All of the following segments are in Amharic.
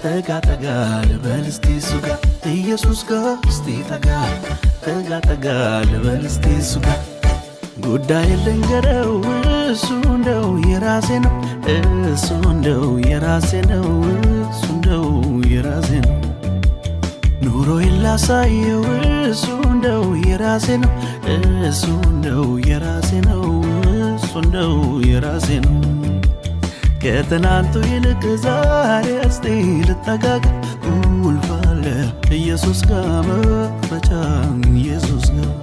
ጠጋ ጠጋ ልበል እስቲ እሱ ጋር፣ ኢየሱስ ጋር እስቲ ጠጋ ጠጋ ጠጋ ልበል እስቲ እሱ ጋር። ጉዳይ ልንገረው፣ እሱ እንደው የራሴ ነው፣ እሱ እንደው የራሴ ነው፣ እሱ እንደው የራሴ ነው። ኑሮዬን ላሳየው፣ እሱ እንደው የራሴ ነው፣ እሱ እንደው የራሴ ነው፣ እሱ እንደው የራሴ ነው። ከትናንቱ ይልቅ ዛሬ እስቲ ልጠጋጋ፣ ቁልፍ አለ ኢየሱስ ጋር፣ መክፈቻ ኢየሱስ ጋር።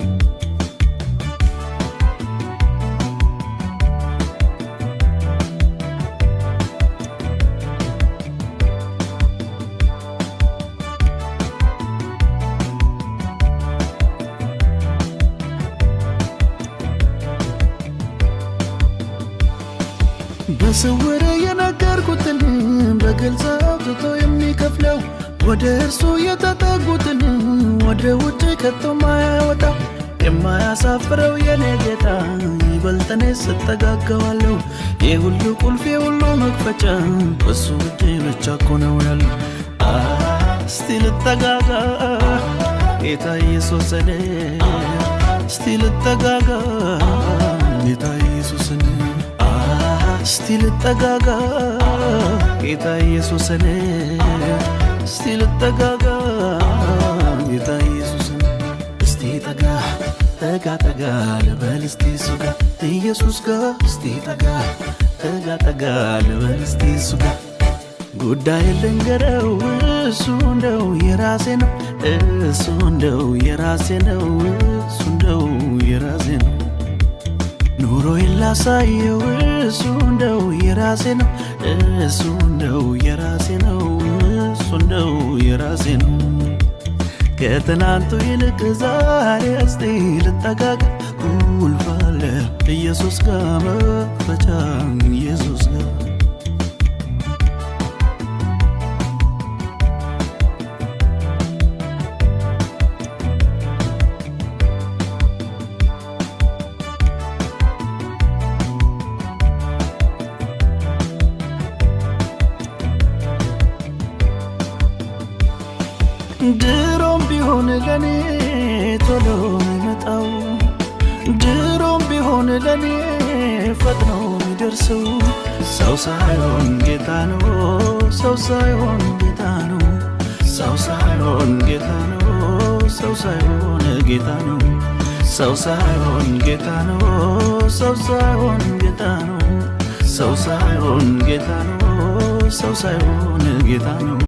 በስውር የነገርኩትን በግልጽ አውጥቶ የሚከፍለው፣ ወደ እርሱ የተጠጉትን ወደ ውጭ ከቶ ማያወጣው፣ የማያሳፍረው የኔ ጌታ ይበልጥ እኔ ስጠጋገዋለሁ። የሁሉ ቁልፍ የሁሉ መክፈቻ በሱ እጅ ብቻ እኮ ነው ያለው። እስቲ ልጠጋጋ ጌታ ኢየሱስን፣ እስቲ ልጠጋጋ ጌታ ኢየሱስን፣ እስቲ ልጠጋጋ ጌታ ኢየሱስን፣ እስቲ ልጠጋጋ ጌታ ኢየሱስን። እስቲ ጠጋ ጠጋ ጠጋ ልበል እስቲ እሱ ጋር፣ ኢየሱስ ጋር እስቲ ጠጋ ጠጋ ጠጋ ልበል እስቲ እሱ ጋር። ጉዳይ ልንገረው፣ እሱ እንደው የራሴ ነው፣ እሱ እንደው የራሴ ነው፣ እሱ እንደው የራሴ ነው። ኑሮዬን ላሳየው፣ እሱ እንደው የራሴ ነው፣ እሱ እንደው የራሴ ነው፣ እሱ እንደው የራሴ ነው። ከትናንቱ ይልቅ ዛሬ እስቲ ልጠጋጋ፣ ቁልፍ አለ ኢየሱስ ጋር፣ መክፈቻ ኢየሱስ ጋር። ድሮም ቢሆን ለኔ ቶሎ የሚመጣው፣ ድሮም ቢሆን ለኔ ፈጥኖ የሚደርሰው ሰው ሳይሆን ጌታ ነው፣ ሰው ሳይሆን ጌታ ነው፣ ሰው ሳይሆን ጌታ ነው፣ ሰው ሳይሆን ጌታ ነው፣ ሰው ሳይሆን ጌታ ነው፣ ሰው ሳይሆን ጌታ ነው፣ ሰው ሳይሆን ጌታ ነው፣ ሰው ሳይሆን ጌታ ነው።